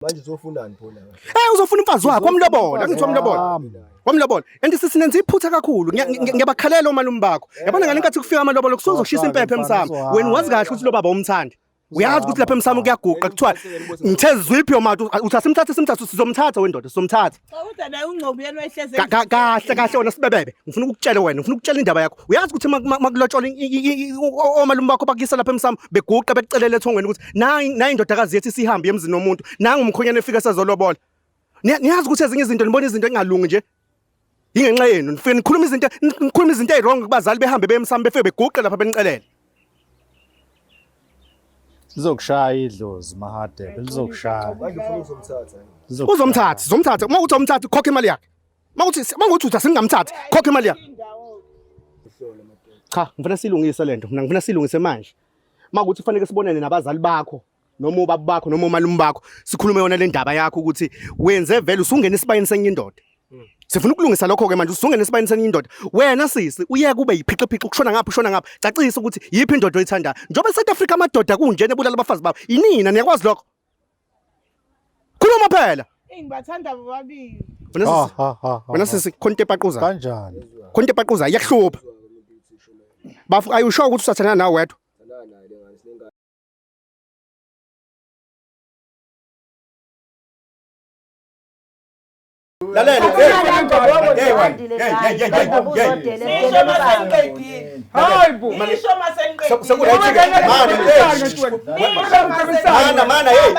Manje uzofunani pho la? Eh uzofuna umfazi wakhe wamlobola, angithi wamlobola. Wamlobola. And sisi nenza iphutha kakhulu. Ngiyabakhalela omalume bakho. Yabona ngale nkathi kufika amalobolo kusuke uzoshisa impepho emsamo. Wena wazi kahle ukuthi lo baba umthandi. Uyazi ukuthi lapha emsamo kuyaguqa kuthiwa ngithe zwiphi yomati uthi asimthathe simthathe sizomthatha wendoda sizomthatha. Cha kodwa naye uNgcobo uyena wayehleze Kahle kahle wena sibebebe. Ngifuna ukukutshela wena, ngifuna ukutshela indaba yakho. Uyazi ukuthi makulotshola omalume bakho bakuyisa lapha emsamo beguqa bekucelela ethongweni ukuthi nayi nayi indodakazi yethu isihambe emzini womuntu, nangu umkhonyane efika sezolobola. Niyazi ukuthi ezinye izinto nibona izinto engalungi nje. Yingenxa yenu nifike nikhuluma izinto nikhuluma izinto eziwrong kubazali behambe bemsamo befike beguqe lapha benicelele. Lizokushaya idlozi Mahadebe, lizokushaya. Manje ufuna uzomthatha. Uzomthatha, uzomthatha. Uma uthi awumthathi khokha imali yakhe. Uma uthi uthi asingamthathi, khokha imali yakhe. Cha, ngifuna silungise lento. Mina ngifuna silungise manje. Uma kuthi kufanele sibonane nabazali bakho noma ubaba bakho noma umalume bakho, sikhulume yona le ndaba yakho ukuthi wenze vele usungena esibayeni senye indoda. Sifuna ukulungisa lokho ke manje usungena esibayeni senye indoda. Wena sisi uyeke ube yiphixiphixi ukushona ngapha ushona ngapha. Cacisa ukuthi yiphi indoda oyithandayo. Njengoba eSouth Africa amadoda kunjena ebulala abafazi babo. Yinina niyakwazi lokho? Khuluma phela. Ngibathanda bobabili. Wena sisi, Ha ha ha. wena sisi khona into epaquzayo. Kanjani? Khona into epaquzayo iyakuhlupha. Bafu ayusho ukuthi usathandana nawe wedwa. Lalela, hey, hey, hey, hey, hey, hey, hey. Nisho masengiqedile. Hayi bo. Nisho masengiqedile. Seku-right-ke. Mana, hey. Mana, mana, hey.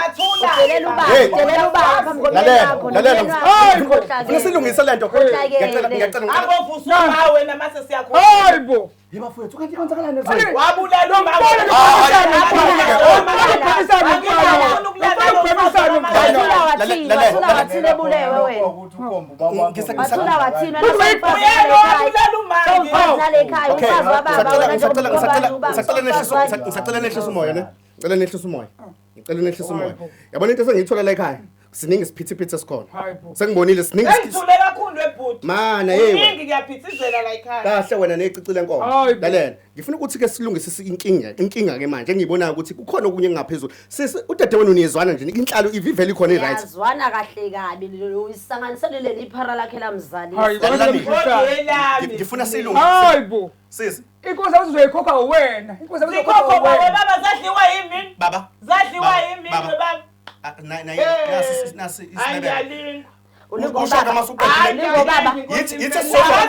Hey. Lalela, lalela. Ngifuna silungise lento. Ngiyacela, ngiyacela. ngicela. Abovusa uma wena mase siyakhona. Hayi bo. Hey bafowethu, kanti kwenzakalani ezweni? Wabulala uma. Wathula wathini ebulewe wena. Wathula wathini wena ekhaya Okay, umfazi wababa wena ngisacela njengoba ngisacela ngisacela nehlisa ngisacela nehlisa umoya ne. Ngicela nehlisa umoya. Ngicela nehlisa umoya. Yabona into esengiyithola la ekhaya. Siningi isiphithiphithi esikhona. Hayi bo. Sengibonile siningi isiphithiphithi. Sengithule kakhulu webhuti. Mana hey wena. Kuningi kuyaphithizela la ekhaya. Kahle wena necici lenkomo. Hayi bo. Lalela, ngifuna ukuthi ke silungise inkinga, inkinga ke manje engiyibonayo ukuthi kukhona okunye engaphezulu. Sisi udadewenu niyezwana nje, inhlalo ivivele ikhona i-right. Yazwana kahle kabi uyisanganisele leli phara lakhe lamzalisa. Hayi bo. Lalela. Kodwa elami. Ngifuna silungise. Hayi bo. Sisi, Inkosi yazi uzoyikhokha wena. Inkosi yazi uzoyikhokha Sikhokho baba wena. baba zadliwa yimi. baba. Zadliwa Baba, yimi baba. baba. Ah, na na Eh. nasi nasi isibebe. Angiyalinga. Usho ke masuqedile. Ningo baba. Yithi sisodwa.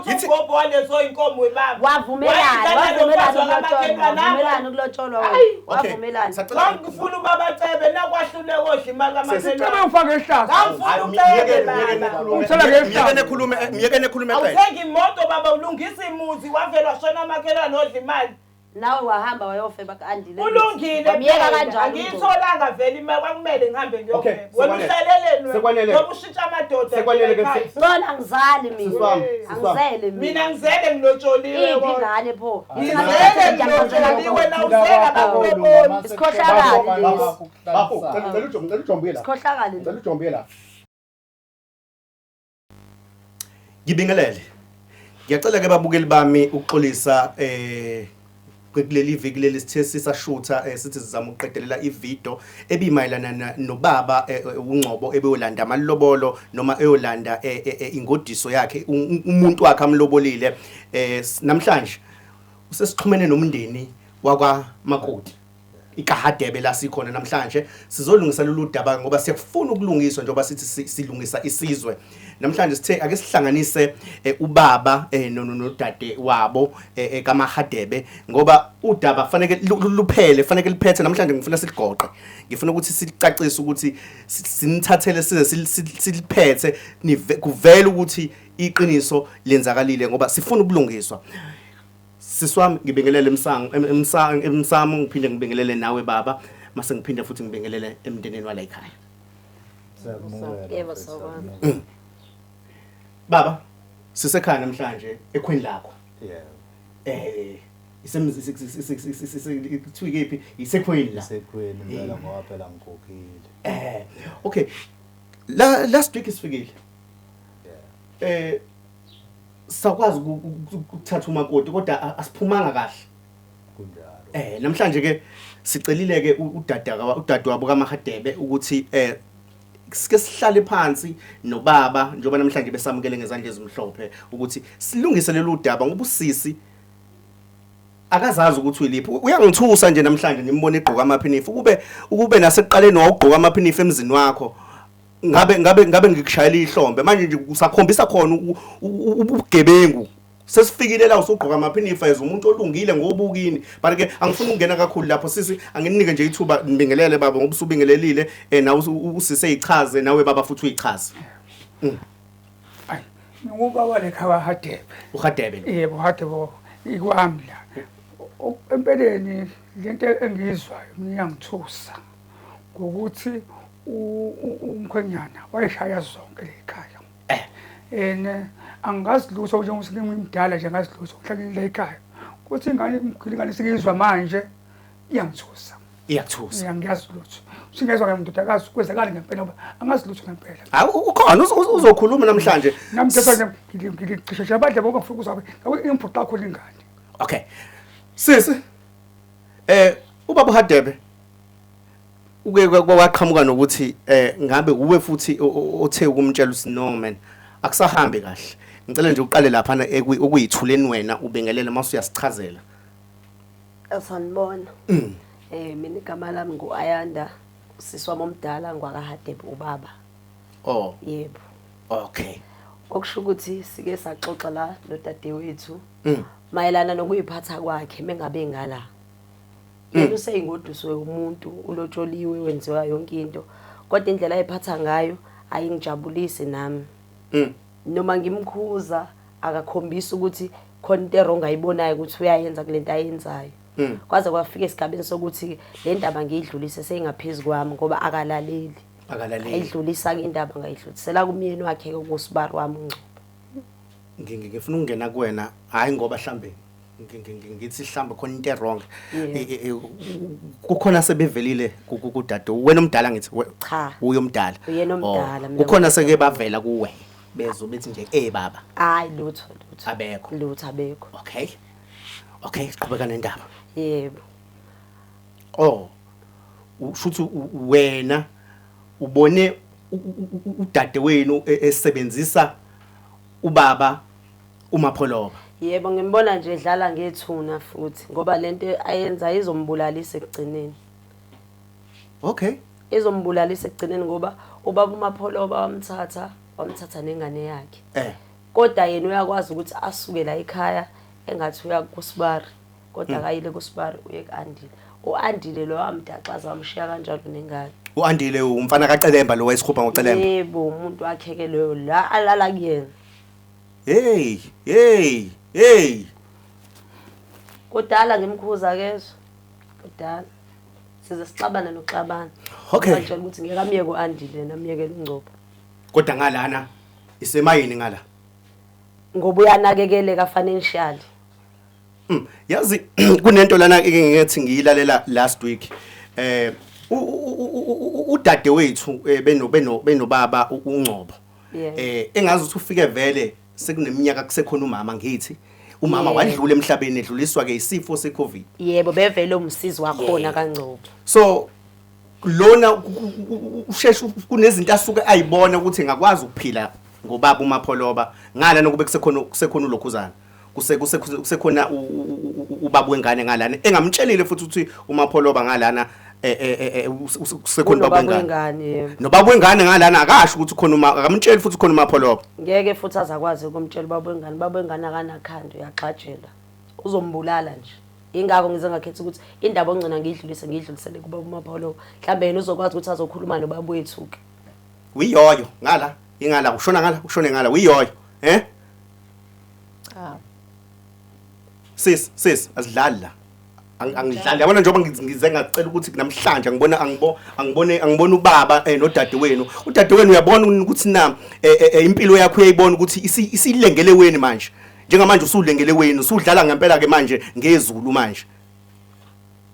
Yithi ugogo walezo inkomo webaba. Wavumelana, wavumelana ukulotsholwa, wavumelana ukulotsholwa wena. Okay. Wavumelana. Sacela Ngangifuna ubaba cebe nakwahlule kodla imali Cebe kamakhelwane. ufake ihlazo. Ngangifuna ucebe baba. Uthola ngehlazo. Myekene khulume, myekene khulume qede. Awuthenga imoto baba ulungisa imuzi wavela washona amakhelwane odla imali. Nawe wahamba wayofeba ku-Andile. Kulungile Wamyeka phela. kanjalo uNgcobo. Angiyitholanga vele imali kwakumele ngihambe Okay, ngiyofeba. Wena sekwanele. uhlaleleni wena? Sekwanele. Ngoba ushintsha amadoda. Sekwanele ke ekhaya. sisi. Ngcono angizali Sisi mina. wami, sisi wami. Angizele mina. Mina ngizele ngilotsholiwe Iphi kodwa. ingane pho? Ngizele ngilotsholiwe na uzele abakuloboli. Isikhohlakali lesi. Bafo, ngicela ujombe, ngicela ujombe la. Isikhohlakali Ngicela lesi. ujombe la. Ngibingelele. Ngiyacela ke babukeli bami ukuxolisa kuleli viki leli sithe sisashutha sithi sizama ukuqedelela ivideo ebimayelana nobaba uNgcobo ebeyolanda amalobolo noma eyolanda ingodiso yakhe umuntu wakhe amlobolile namhlanje usesixhumene nomndeni wakwaMakoti iKahadebe la sikhona namhlanje sizolungisa lolu daba ngoba siyafuna ukulungiswa njengoba sithi silungisa isizwe namhlanje sithe ake sihlanganise ubaba nodade wabo kaMahadebe ngoba udaba fanele luphele fanele liphethe namhlanje ngifuna siligoqe ngifuna ukuthi silicacise ukuthi sinithathele size siliphethe kuvele ukuthi iqiniso lenzakalile ngoba sifuna ukulungiswa. Sisi wami ngibingelele emsango emsamo ngiphinde ngibingelele nawe baba mase ngiphinde futhi ngibingelele emndenini wala ekhaya. Siyakumukela. Yebo, sawubona. Baba sisekhaya namhlanje ekhweni lakho. Yebo. Isemzi kuthiwa kephi isekhweni la. Isekhweni impela ngoba phela ngikhokhile. Okay. La last week isifikile. Yeah. Sakwazi ukuthatha umakoti kodwa asiphumanga kahle. Kunjalo. Namhlanje ke sicelile ke udadewabo kaMahadebe ukuthi sike sihlale phansi nobaba njengoba namhlanje besamukele ngezandla ezimhlophe ukuthi silungise lolu daba ngoba usisi akazazi ukuthi uyiliphi. Uyangithusa nje namhlanje nimbone egqoka amaphinifa. Ukube nasekuqaleni wawugqoka amaphinifa emzini wakho, ngabe ngikushayela ihlombe. Manje nje usakhombisa khona ubugebengu. Sesifikile la usugqoka amaphinifa as umuntu olungile ngobukini. But ke angifuni ukungena kakhulu lapho sisi, anginike nje ithuba nibingelele baba ngoba usubingelelile, nawe usise ichaze nawe baba futhi uyichaze. Ayi, ngubaba lekha Hadebe. UHadebe lo. Yebo, Hadebe ikwami la. Empeleni lento engiyizwayo ngiyangithusa ngokuthi umkhwenyana wayeshaya zonke lekhaya. Ene angazi lutho njengoba ngimdala nje angazi lutho ngihlale la ekhaya. Kuthi ingane ingane singizwa manje iyangithusa. Iyakuthusa. Ngiyazi lutho. Singezwa ngemndodakazi kwenzakala ngempela ngoba angazi lutho ngempela. Hayi, ukhona uzokhuluma namhlanje. Nami ngithetha nje ngicishe abadle ngoba ngifuna ukuzwa ngabe imphuqa kakhulu ingane. Okay. Sisi ubaba uHadebe uke kwaqhamuka nokuthi ngabe uwe futhi othe ukumtshela ukuthi no man akusahambi kahle. Ngicela nje uqale lapha okuyithuleni wena ubingelele mase uyasichazela. Sanibona. Mina igama lami ngu-Ayanda, usisi wami omdala ngwakaHadebe ubaba. Oh. Yebo. Okay. Okusho ukuthi sike saxoxa la nodadewethu mayelana nokuyiphatha kwakhe mengabe ngala. Yena useyingoduso yomuntu, ulotsholiwe, wenziwa yonke into. Kodwa indlela ayiphatha ngayo ayingijabulisi nami. Noma ngimkhuza akakhombisi ukuthi khona into wrong ayibonayo ukuthi uyayenza kulento ayenzayo. Kwaze kwafika esigabeni sokuthi le ndaba ngiyidlulise seyingaphezulu kwami ngoba akalaleli. Akalaleli. Ayidlulisa ke indaba ngayidlulisela kumyeni wakhe ke kusibari wami uNgcobo. Ngifuna ukungena kuwena hayi ngoba mhlambe ngithi mhlambe khona into wrong. Kukhona sebevelile kudade wena omdala ngithi Cha. Uye omdala. Uyena omdala, mina Kukhona seke bavela kuwe bezo bethi nje baba. Hayi lutho lutho. Abekho. Lutho abekho. Okay. Okay, siqhubeka nendaba. Yebo. Oh. Ushuthi wena ubone udade wenu esebenzisa ubaba uMapholoba. Yebo, ngimbona nje edlala ngethuna futhi ngoba lento ayenza izombulalisa ekugcineni. Okay. Izombulalisa ekugcineni ngoba ubaba uMapholoba wamthatha nengane yakhe. Kodwa yena uyakwazi ukuthi asuke la ekhaya engathi uya kuSibari, kodwa akayile kuSibari uye kuAndile. uAndile lo wamdaxaza wamshiya kanjalo nengane. uAndile umfana kaCelemba lo wayesikhupha ngoCelemba. Yebo, umuntu wakhe ke loyo la alala kuyena. Hey, hey, hey. Kudala ngimkhuza kezwe. Kudala. Size sixabana noxabana. Okay. Ngitshela ukuthi ngeke amyeke uAndile namyekele uNgcobo. Kodwa ngalana isemayini ngala. Ngoba uyanakekeleka financially. Yazi kunento lana ngithi ngiyilalela last week. Udade wethu benobaba uNgcobo. Engazi ukuthi ufike vele sekuneminyaka kusekhona umama ngithi umama wadlula emhlabeni edluliswa ke isifo seCovid. Yebo, bevele umsizi wakhona kaNgcobo. So lona usheshe kunezinto asuke ayibona ukuthi ngakwazi ukuphila ngobaba uMapholoba ngala nokube kusekhona ulokhuzana. Kusekhona ubaba wengane ngalana engamtshelile futhi ukuthi uMapholoba ngalana kusekhona ubaba wengane. Nobaba wengane ngalana akasho ukuthi khona uma akamtsheli futhi khona uMapholoba. Ngeke futhi azakwazi ukumtshela ubaba wengane, ubaba wengane akanakhanda uyaxhajela. Uzombulala nje. Ingakho ngize ngakhetha ukuthi indaba ongcina ngiyidlulise ngiyidlulisele kubaba uMapholoba. Mhlambe yena uzokwazi ukuthi azokhuluma nobaba wethu ke. Uyiyoyo ngala, ingala ushona ngala, ushone ngala uyiyoyo, eh? Cha. Sis asidlali la. Angidlali. Yabona njengoba ngize ngacela ukuthi namhlanje angibone ubaba nodade wenu. Udade wenu uyabona ukuthi na impilo yakho uyayibona ukuthi isilengele weni manje. Njengamanje usulengele weni, usudlala ngempela ke manje ngezulu manje.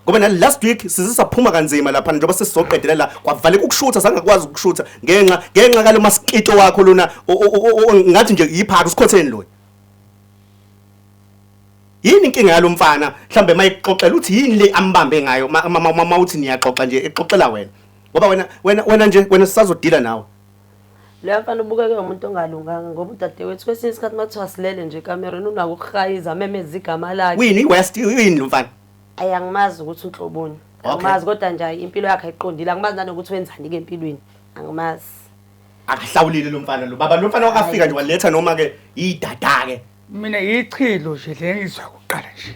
Ngoba na last week size saphuma kanzima lapha njengoba sesizoqedelela kwavaleka ukushutha sangakwazi ukushutha ngenxa kalo maskito wakho lona ngathi nje yiphaka usikhotheni lo. Yini inkinga yalomfana mhlambe mayixoxela uthi yini le ambambe ngayo ma uthi niyaxoxa nje exoxela wena. Ngoba wena wena wena nje wena sisazodila nawe. Loya mfana ubukeke umuntu ongalunganga ngoba udadewethu kwesinye isikhathi uma kuthiwa silele nje ekamereni unako ukuhayiza amemeze igama lakhe. Uyini iWest uyini lo mfana? Ayi angimazi ukuthi unhloboni. Angimazi kodwa nje impilo yakhe ayiqondile angimazi nanokuthi wenzani ke empilweni. Angimazi. Akahlawulile lo mfana lo baba lo mfana wakafika nje waletha noma ke idada ke. Mina ichilo nje le ngizwa kuqala nje.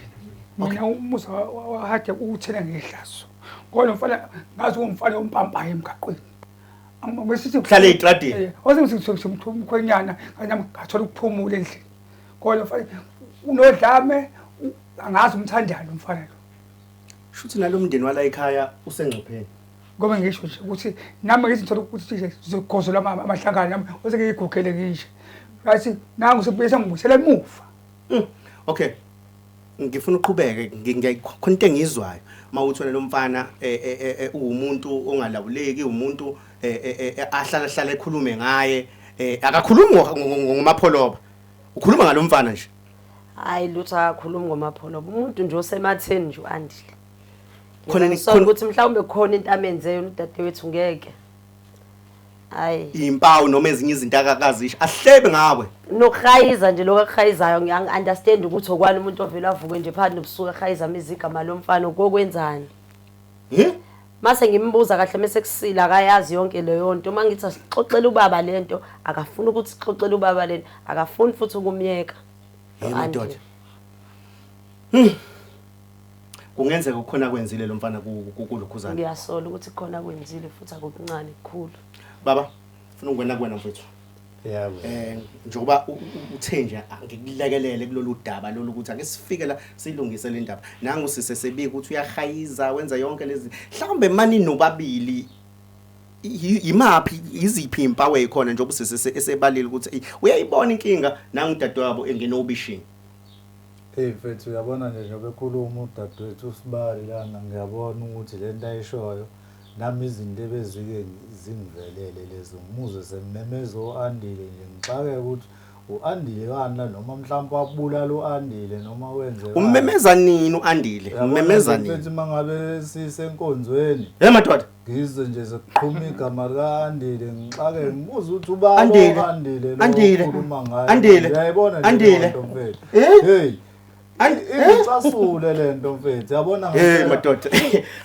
Mina umuzi wahade uthena ngehlazo. Ngoba lo mfana ngazi umfana ompampayo emgaqweni. Besithi Uhlala ey'tradini? Eh, wase ngithi umkhwenyana nami ngathola ukuphumula endlini. Ngoba lo mfana unodlame angazi umthandani umfana lo. Shuthi nalomndeni wala ekhaya usengcupheni. Ngoba ngisho nje ukuthi nami ngithi ngithola ukuthi nje zigozo amahlangano nami wase ngiyigugele ngisho. Right nangu sebuye sengibuyisela emuva. Okay. Ngifuna uqhubeke ngiyakhona into engiyizwayo mawuthi wena lo mfana eh, eh, eh, uwumuntu ongalawuleki umuntu ahlala hlala ekhulume ngaye akakhulumi ngomapholoba ukhuluma ngalomfana nje. Hayi lutho akakhulumi ngomapholoba umuntu nje osematheni nje uAndile. Khona Ngisola ukuthi mhlawumbe khona into amenze yona udadewethu ngeke. Hayi. Impawu noma ezinye izinto akakazisho ahlebe ngawe. Nokuhayiza nje lokho akuhayizayo ngiyangi-understand ukuthi okwani umuntu ovele avuke nje phakathi nobusuku ahayiza amiza igama lomfana kokwenzani. Mase ngimbuza kahle mese kusile akayazi yonke leyo nto uma ngithi asixoxele ubaba lento akafuni ukuthi sixoxele ubaba lento akafuni futhi ukumyeka. Hey madoda. Kungenzeka kukhona kwenzile lo mfana kulokhuzana. Ngiyasola ukuthi khona kwenzile futhi akukuncane kukhulu. Baba, ufuna ukungena kuwena mfethu. Yebo. Njengoba uthe nje angikulekelele kulolu daba lolu ukuthi ake sifike la silungise le ndaba. Nangu sise sebika ukuthi uyahayiza wenza yonke lezi. Mhlawumbe mani nobabili imaphi iziphi impawu ezikhona njengoba usise esebalile ukuthi uyayibona inkinga nangu dadewabo engena obishini. Hey mfethu uyabona nje njengoba ekhuluma udadewethu usibali lana ngiyabona ukuthi le nto ayishoyo nami izinto ebezike zingivelele lezo ngimuzwe semmemeza u-Andile nje ngixake ukuthi u-Andile kani la noma mhlawumbe wabulala u-Andile noma wenze kani. Ummemeza nini u-Andile? Uyabona Ummemeza nje nini? mfethu uma ngabe sisenkonzweni Hey madoda. ngizwe nje sekuqhuma igama lika-Andile ngixake ngibuze ukuthi ubaba Andile. u-Andile lo Andile. okhuluma ngaye. Andile. Uyayibona nje Andile. leyo nto mfethu. Eh? Hey. Eh? Ingicasule le nto mfethu yabona Hey ngempela. madoda.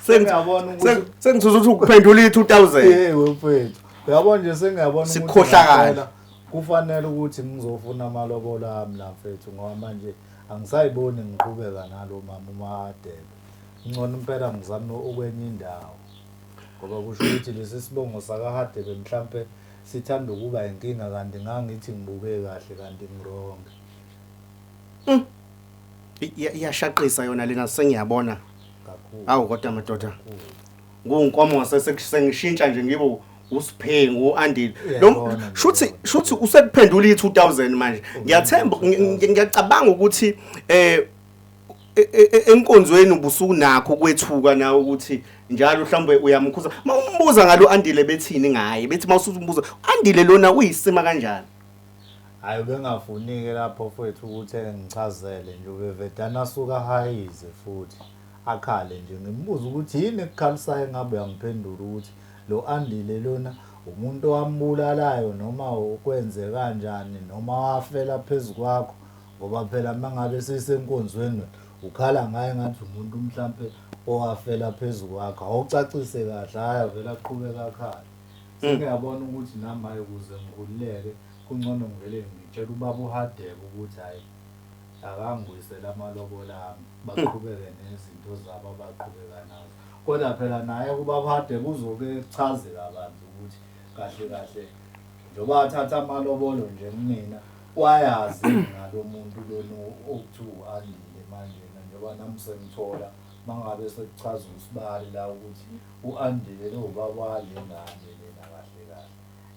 Sengiyabona ukuthi- Sengithuza ukuthi ukuphendula i2000. Hey mfethu. Uyabona nje sengiyabona ukuthi Sikhohlakala. ngempela kufanele ukuthi ngizofuna amalobolo ami la mfethu ngoba manje angisayiboni ngiqhubeka nalo mama uMahadebe. Ngcono impela ngizame okwenye indawo. Ngoba kusho ukuthi lesi sibongo sakaHadebe mhlampe sithanda ukuba inkinga kanti ngangithi ngibuke kahle kanti ngiwrong. Iyashaqisa yona lena sengiyabona. Kakhulu. Awu kodwa madoda. Ngunkomo sengishintsha nje ngibo usiphengu uAndile. Lo Uyayibona nje shuthi leyo. shuthi usekuphendula i2000 manje. Ngiyathemba ngiyacabanga ukuthi enkonzweni ubusunakho ukwethuka nawe ukuthi njalo mhlawumbe uyamkhuza. Mawumbuza ngalo Andile bethini ngaye? Bethi mawusumbuza Andile lona uyisima kanjani? Hayi ubengafuni-ke lapho mfethu ukuthi ngichazele nje ubevedana asuka ahayize futhi akhale nje ngimbuza ukuthi yini ekukhalisayo ngabe uyangiphendula ukuthi lo Andile lona umuntu owambulalayo noma ukwenze kanjani noma wafela phezu kwakho ngoba phela uma ngabe sisenkonzweni ukhala ngaye ngathi umuntu mhlampe owafela phezu kwakho awucacise kahle hhayi avele aqhubeka akhale. Sengiyabona ukuthi nami hhayi ukuze ngikhululeke kungcono ngivele ngitshele ubaba uHadebe ukuthi hhayi akangibuyisele amalobolo ami baqhubeke nezinto zabo abaqhubeka nazo. Kodwa phela naye ubaba uHadebe uzoke echaze kabanzi ukuthi kahle kahle njengoba athatha amalobolo nje kumina wayazi ngalo muntu lona okuthiwa u-Andile manjena njengoba nami sengithola mangabe sekuchaza usibali la ukuthi u-Andile lo ubaba wale ngane lena kahle kahle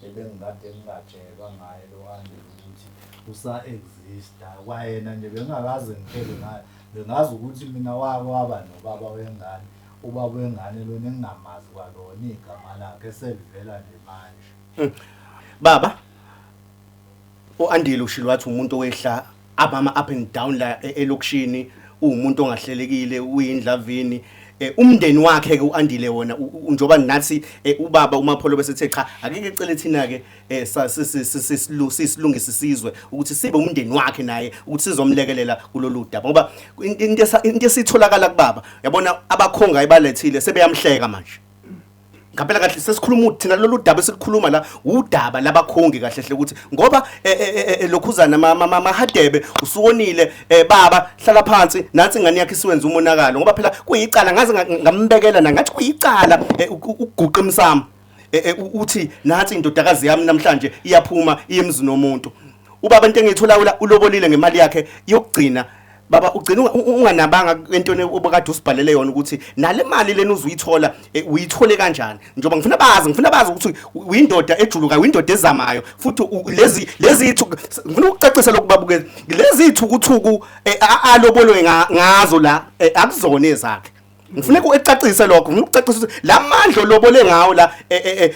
ebengikade ngingatshelwa ngaye lo Andile ukuthi usa-exista kwayena nje bengingakaze ngitshele ngaye bengazi ukuthi mina wake waba nobaba wengane ubaba wengane lona engingamazi kwalona igama lakhe selivela nje manje. Baba uAndile ushilo wathi umuntu owehla abama up and down la elokishini uwumuntu ongahlelekile uyindlavini. Umndeni wakhe ke uAndile wona njoba nathi ubaba uMapholo besethe cha, ake ke cele thina ke sisilungise isizwe ukuthi sibe umndeni wakhe naye, ukuthi sizomlekelela kulolu daba, ngoba into esitholakala kubaba, yabona, abakhonga ayibalethile sebeyamhleka manje. Ngempela kahle sesikhuluma thina lolu daba esikhuluma la udaba labakhongi kahle hle, ukuthi ngoba lokhuzana Mahadebe usuwonile, baba hlala phansi, nansi ingane yakhe isiwenza umonakalo, ngoba phela kuyicala, ngaze ngambekela na ngathi kuyicala ukuguqa emsamo, uthi nansi indodakazi yami namhlanje iyaphuma iye emzini womuntu. Ubaba into engiyithola ulobolile ngemali yakhe yokugcina. Baba, ugcina unganabanga entweni obakade usibhalele yona ukuthi nale mali lena uzuyithola, uyithole kanjani, njengoba ngifuna bazi ukuthi uyindoda ejuluka, uyindoda ezamayo futhi lezi ngifuna ukucacisa lokhu babuke, lezi ithukuthuku alobolwe ngazo la, akuzona ezakhe. Ngifuna ukucacisa lokho, ngifuna ukucacisa ukuthi la mandla olobole ngawo la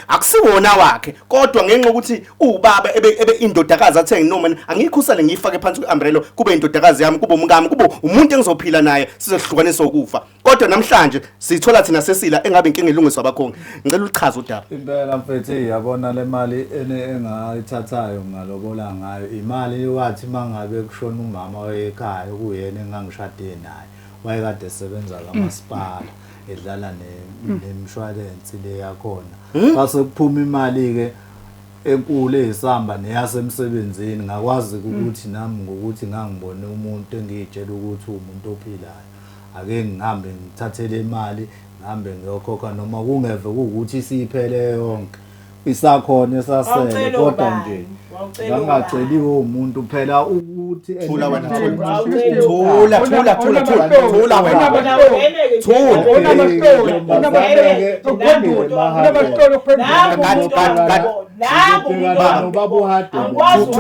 akusiwona wakhe, kodwa ngenxa yokuthi ubaba ebe indodakazi athe noma angiyikhusele, ngiyifake phansi kwe-umbrella, kube indodakazi yami, kube umkami, kube umuntu engizophila naye sizehlukanisa ukufa. Kodwa namhlanje sithola thina sesila engabe inkinga ilungiswa abakhongi. Ngicela ulichaze udaba. Impela mfethu, yabona le mali engayithathayo ngalobola ngayo, imali wathi mangabe kushona umama wayekhaya, okuyena engangishade naye, wayekade esebenza kamasipala, edlala nemshwalensi le yakhona, kwase kuphuma imali-ke enkulu eyisamba neyasemsebenzini. Ngakwazi ukuthi nami ngokuthi ngangibone umuntu engiyitshela ukuthi uwumuntu ophilayo, ake ngihambe ngithathe le mali, ngihambe ngiyokhokha, noma kungeve kuwukuthi isiphele yonke, isakhona esasele. Wawucela Kodwa ubani? nje Wawucela ngangaceliwe umuntu phela ukuthi Thula wena, Thula. thula, thula, thula, thula, thula wena. Thula. Unamasitolo okuphendula. Nobaba uHadebe.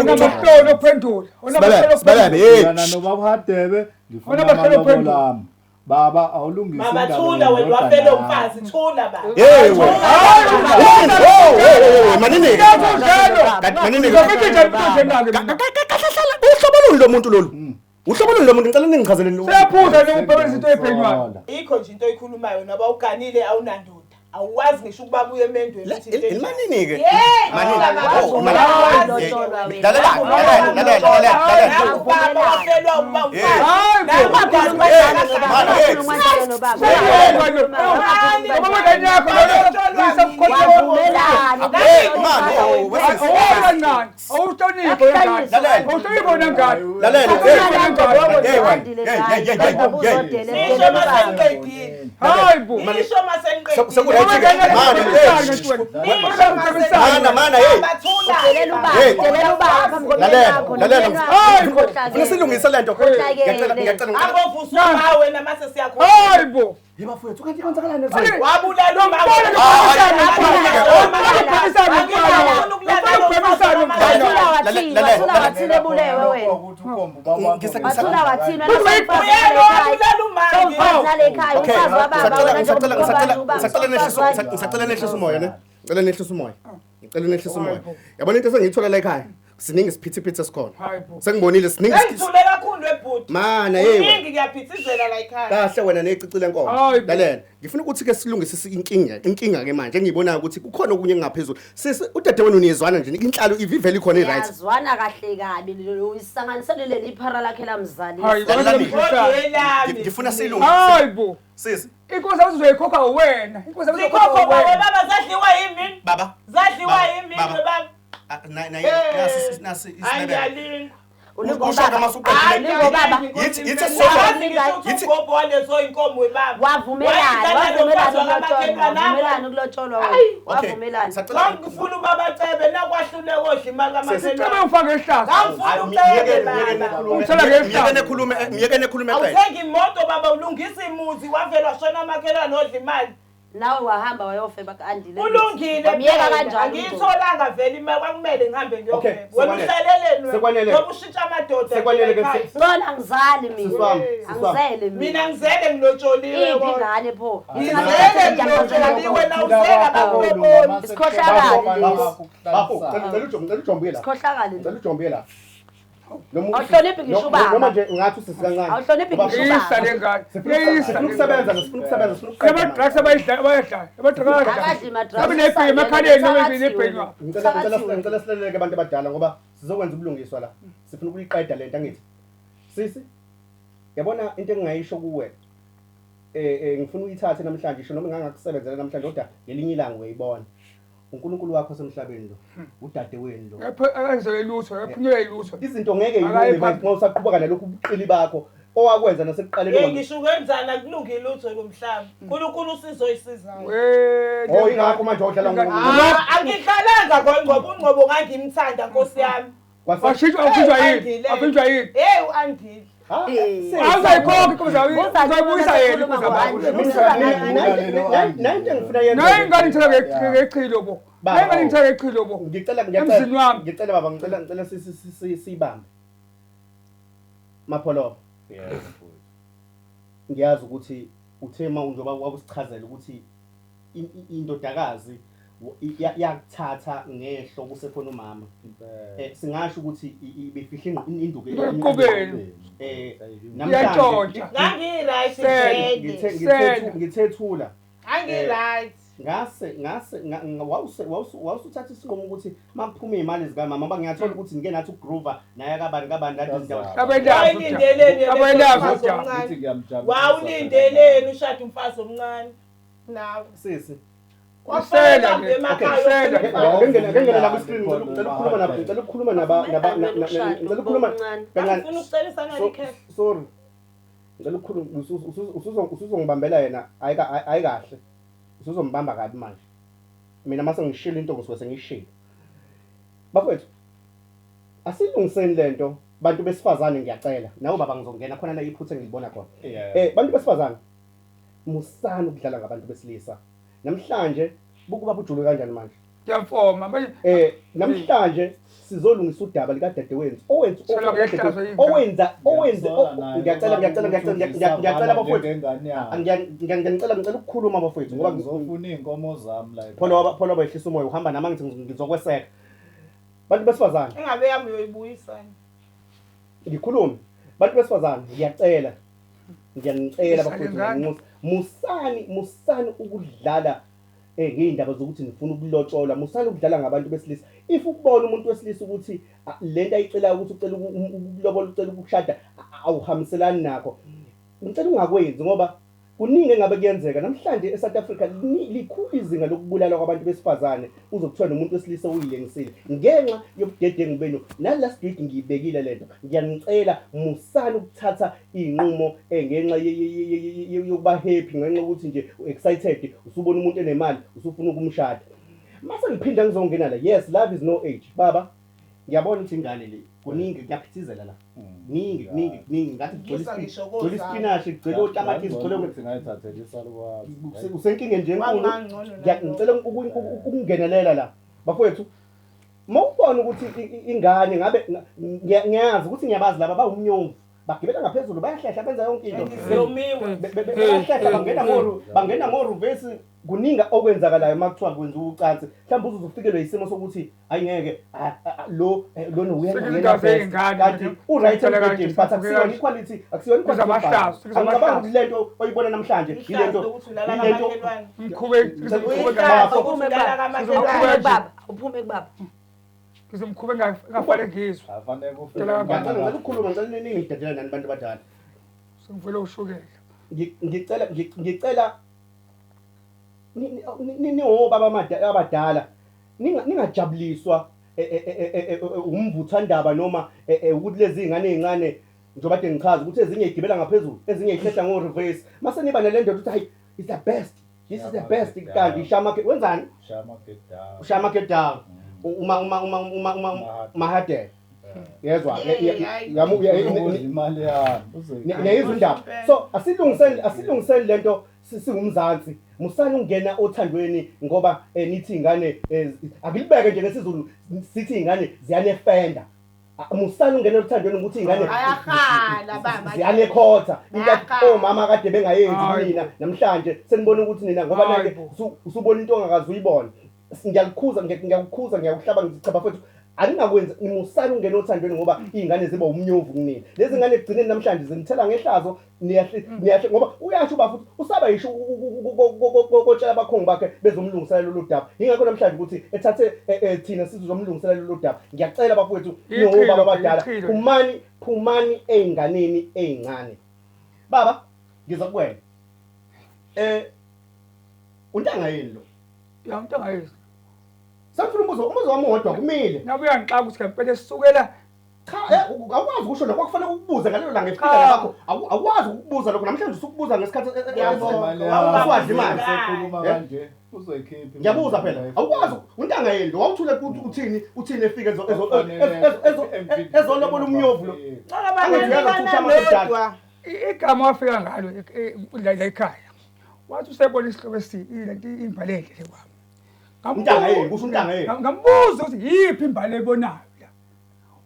Unamasitolo okuphendula. Sibabebe, sibabebe, hey. Nobaba uHadebe, ngifuna Unamasitolo amalobolo okuphendula. ami. Baba, awulungise Baba, indaba thula wena, yendodana wafela yakho. umfazi, thula baba. Hey wena. Oh, oh, oh, manini. Manini. Ngizofika njani into njenake mina? Kahle hlala, uhlobo luni lo muntu lolu? Uhlobo luni lo muntu? Ngicela ningichazele lo. Siyaphuza nje ukubhebela izinto ey'phenywayo. Ikho nje into oyikhulumayo, noba uganile awunandoda. Awukwazi ngisho ukuba buye emendweni ukuthi into enjani. Manini ke. Hey, Manini. thula baba, Oh, thula. manini. Lalela, lalela, lalela, lalela. Nangu ubaba wafelwa ukuba umfazi. Hayi Nangu bo. ubaba Mana, hey. Ngoba wengane yakho Hey, man, oh, wesisi. awukancane, awuhloniphi wengane. Lalela. Awuhloniphi wena ngane. Lalela, hey. Hey, wena. Hey, hey, hey, hey, hey. Nisho maseniqedile. Hayi bo. Nisho maseniqedile. Seku-right ke. Mana, hey. Mana, mana, hey. Baba, thula. Hey. Lalela, lalela. Funa silungise lento. Ngiyacela, ngiyacela, ngicela. Angovusa uma wena mase siyakhona. Hayi bo. Hey bafowethu, kanti kwenzakalani ezweni? Wabulala uma. Wathula wathini ebulewe wena? Wathula wathini wena? Nale ekhaya Okay, umfazi wababa wena. Ngisacela nehlisa umoya ne. Ngicela nehlisa umoya. Ngicela nehlisa umoya. Yabona into esengiyithola la ekhaya. Siningi isiphithiphithi esikhona. Hayi bo. Sengibonile siningi. Sengithule kakhulu webhuti. Mana, hey wena. Kuningi kuyaphithizela la ekhaya. Kahle wena necicile nkomo. Hayi bo. Lalela, ngifuna ukuthi ke silungise inkinga ke manje engiyibonayo ukuthi kukhona okunye engaphezulu. Sisi, udade wenu niyezwana nje, inhlalo ivivele ikhona i-right. Yazwana kahle kabi, isanganisele leli iphara lakhe Hayi lamzalisa. Lalela. Kodwa elami. Ngifuna silungise. Hayi bo. Sisi, Inkosi uzoyikhokha wena. Inkosi Zikhokho uzoyikhokha baba, wena. baba zadliwa yimi. Baba. Zadliwa Baba, yimi baba. baba. Ah, na na nasi nasi Hayi isibebe. ngiyalinga. Usho kama usuqedile. Ulingo baba. Yithi Yithi ugogo walezo inkomo webaba. Wavumelana, wavumelana ukulotsholwa, wavumelana ukulotsholwa wena. Okay. Wavumelana. Sacela Ngangifuna ubaba cebe nakwahlule kodla imali Sicela kamakhelwane. ungifake ihlazo. Ngangifuna ucebe baba. Ungithola ngehlazo. Myekene khulume, myekene khulume qede. Awuthenga imoto baba, ulungisa imuzi, wavele washona amakhelwane odla imali. Nawe wahamba wayofeba ku-Andile. Kulungile Wamyeka phela. kanjalo umntu. Angiyitholanga vele imali, kwakumele ngihambe Okay, ngiyofeba. Wena sekwanele. uhlaleleni wena? Sekwanele. Ngoba ushintsha amadoda Sekwanele ke ekhaya. Ngcono angizali mina. Sisi wami, sisi wami. Angizele mina. Mina ngizele ngilotsholiwe Iphi kodwa. ingane pho? Ngizele ngilotsholiwe na uzela bakuloboli. Isikhohlakali lesi. Bafo, ngicela ujombe, ngicela ujombe la. Sikhohlakali. Ngicela ujombe la. Noma Awuhloniphi ngisho ubaba. Noma nje ungathi usisi kancane. Awuhloniphi Ngoba ngisho Iyisa ubaba. le ngane. Sifuna Iyisa. sifuna ukusebenza, sifuna ukusebenza, sifuna ukuqeda. Lama-drugs abayidlayo abayadlayo. Ama-drugs Akadli ma-drugs. Abe nebhemu emakhaleni noma nebhemu. Ngicela silaleleke abantu abadala ngoba sizokwenza ubulungiswa la. Sifuna ukuyiqeda lento angithi. Sisi, yabona into engingayisho kuwe. Ngifuna uyithathe namhlanje isho noma ngingakusebenzela namhlanje kodwa ngelinye ilanga uyayibona. uNkulunkulu wakho osemhlabeni lo, udadewenu lo. Akenzelwe lutho, akaphunyelwe lutho. Izinto ngeke yilunge Akayi manje uma usaqhubeka nalokhu ubuqili bakho owakwenza nasekuqaleni. Hey ngisho ukwenzana kulungile lutho lomhlaba. uNkulunkulu usizoyisizayo. Oh ingakho manje udlala ngo. Ah, angidlalanga ngoba uNgcobo ngangimthanda Nkosi yami. Washintshwa awukhishwa yini? Awukhishwa yini? Hey uAndile. Awuzayikhokha inkomo zayo, uzayibuyisa yena inkomo zabantu. Nayinto engifuna yenze. Nayi ingane ngithola ngechilo bo. Nayi ingane ngithola ngechilo bo. Ngicela Emzini wami. Ngicela baba ngicela siyibambe. Mapholoba. Yebo mfowethu. Ngiyazi ukuthi uthe uma njengoba wakusichazela ukuthi indodakazi yakuthatha ngehlo kusekhona umama. Singasho ukuthi ibifihla induku Emqubeni. Namhlanje Ngangi-right vele. ngithethula. Ngangi-right. Ngase wawusuthatha isinqumo ukuthi makuphuma izimali zikamama ngoba ngiyathola ukuthi ngike nathi ugroove naye kabani kabani kade izindawo. Wawulindeleni Abayelazi Ngithi ngiyamjabulisa. Wawulindeleni ushada umfazi omncane. Nawe. Sisi. Usela nje. Emakhaya. Ngene la ku-screen ngicela ukukhuluma naba ngicela ukukhuluma kancane. Ngifuna ukucelisa ngaleli Sorry. Ngicela ukukhuluma usuzongibambela yena ayi kahle. Usuzombamba kabi manje. Mina mase ngishilo into ngisuke sengishilo. Bafowethu, asilungiseni lento bantu besifazane ngiyacela. Nawe baba ngizongena khona la iphutha engilibona khona. Bantu besifazane musani ukudlala ngabantu besilisa. Namhlanje bukuba bujule kanjani manje? Ngiyamfoma manje. Namhlanje sizolungisa udaba likadadewethu. Owenza ngiyacela bafowethu. Ngiyacela ukukhuluma bafowethu ngoba ngizofuna izinkomo zami la. Pholo bayehlisa umoya uhamba nami ngithi ngizokweseka. Bantu besifazane. Engabe yami uyoyibuyisa. Ngikhulume. Bantu besifazane ngiyacela. Ngiyanicela bafowethu musani ukudlala ngey'ndaba zokuthi nifuna ukulotsholwa, musani ukudlala ngabantu besilisa. If ukubona umuntu wesilisa ukuthi lento ayicelayo ukuthi ucela ukulobola ucela ukushada awuhambiselani nakho, ngicela ungakwenzi ngoba kuningi engabe kuyenzeka namhlanje eSouth Africa. Likhulu izinga lokubulala kwabantu besifazane uzokuthiwa nomuntu wesilisa uyilengisile ngenxa yobudedengu benu. Nalast week ngiyibekile lento, ngiyanicela musani ukuthatha iy'nqumo ngenxa yokuba happy, ngenxa yokuthi nje excited usubona umuntu enemali usufuna ukumshada. Mase ngiphinda ngizongena la, yes, love is no age baba. Ngiyabona ukuthi ingane le kuningi kuyaphithizela la, kuningi ngathi kugcwele ispinashi, kugcwele otamatisi, kugcwele ukuthi ngayithathela isalukazi. Usenkingeni nje enkulu. Ngicela ukungenelela la bafowethu. Uma ubona ukuthi ingane ngabe ngiyazi ukuthi ngiyabazi laba bawumnyomvu, bagibela ngaphezulu bayahlehla benza yonke into, bayahlehla bangena ngoruvesi. Kuningi okwenzakalayo uma kuthiwa kwenziwa ucansi. Mhlawumbe uze ufikelwe isimo sokuthi ayingeke lo lona uyena kanti u-right embhedeni, but akusiyona iquality, akusiyona iquality. Angicabanga ukuthi lento oyibona namhlanje ilento Mkhube uphume kubaba. Ngizomkhube ngafale ngizwe. Afanele ufike. Ngicela ukukhuluma, ngicela ningidedela nani bantu abadala. Sengivele ushukela. Ngicela ningobaba abadala ningajabuliswa umvuthandaba noma ukuthi lezi ingane ezincane njengoba kade ngichaza ukuthi ezinye igibela ngaphezulu, ezinye ihlehla ngo reverse. Mase niba nale ndoda ukuthi hayi it's the best, this is the best, kanti ishama wenzani? Ushama get down. Uma mahadela. Yezwa imali yami. Niyizwa indaba. So asilungiseni lento singumzansi. Musani ungena othandweni ngoba nithi ingane akulibeke nje ngesiZulu sithi ingane ziyanefenda. Musani ungena othandweni ukuthi ingane ayahala baba ziyanekhotha. Into omama kade bengayenzi mina namhlanje senibona ukuthi nina ngoba nake usubona into ongakazi uyibona. Ngiyakukhuza ngiyakuhlaba ngithi cha bafethu Aningakwenzi musani ungena othandweni ngoba izingane ziba umnyovu kunini. Lezi ngane ekugcineni namhlanje zinithela ngehlazo niyahle ngoba uyasho uba futhi usaba yisho kotshela abakhongi bakhe bezomlungisela lolu daba. Ingakho namhlanje ukuthi ethathe thina sizomlungisela lolu daba. Ngiyacela bafowethu nobaba abadala phumani ey'nganeni ey'ncane. Baba ngiza kuwena. Untanga yini lo? Ya untanga yini? Sengifuna umbuzo wami wodwa kumile. Nabe uyangixaka ukuthi ngempela esukela cha awukwazi ukusho lokho kwakufanele ukubuze ngalelo langa efika lapho. Awukwazi ukubuza lokho namhlanje usukubuza ngesikhathi awukwazi imali. Sekhuluma kanje uzoyikhipha. Ngiyabuza phela. Awukwazi untanga yini lo wawuthule ukuthi uthini efika ezolobola umnyovu lo. Cha igama wafika ngalo la ekhaya. Wathi usebona isihloko lento imbalele le kwami. Untanga yini kusho untanga yini? Ngambuza ukuthi yiphi imbali ebonayo la.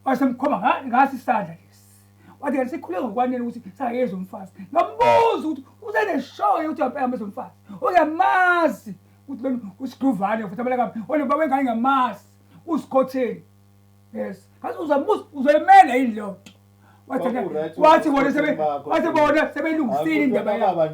Wasemkhomba ngasi isandla lesi. Wathi kanti sikhule ngokwanele ukuthi sangeza umfazi. Ngambuza ukuthi useneshow ukuthi uyaphela umfazi. Uyamazi ukuthi lona usiguvane futhi abala kabi. Wena baba wengane ngamazi usikhotheni. Yes. Ngathi uzambuza uzoyimela yini leyo nto. Wathi bona sebelungisile indaba yabo.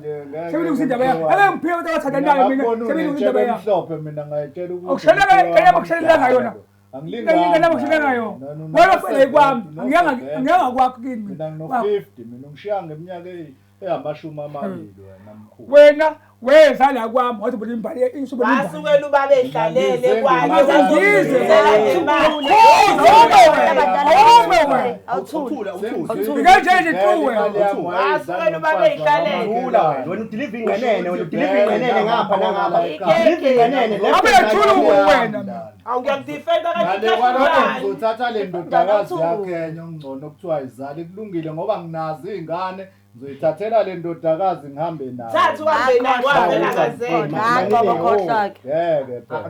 Sebelungisile indaba yabo. Ake ngiphike ukuthi abathandanayo mina sebelungisile indaba yabo. Mhlophe mina ngayitshela ukuthi Awusheleka abakushelela ngayona. Angilingani abakushelela ngayo. Wena fele kwami angiyanga kwakho kini mina. Mina ngino-50 mina ungishiya ngeminyaka eyi-20 wena mkhulu. Wena weza la kwami wathi bona imbali isubona imbali. Wasukela ubaba ehlalele kwakhe. Ngize. Awuthula. Ngikanjani nje Wasukela ubaba ehlalele. Uthula wena udeliver ingenene wena udeliver ingenene ngapha nangapha. Deliver ingenene. Abe wena. Awungiyakudefenda kanti ngizothatha le ndodakazi yakhe enye ongcono okuthiwa izali kulungile ngoba nginazo izingane. Ngizoyithathela le ndodakazi ngihambe nayo. Thatha uhambe nayo wavela kazela.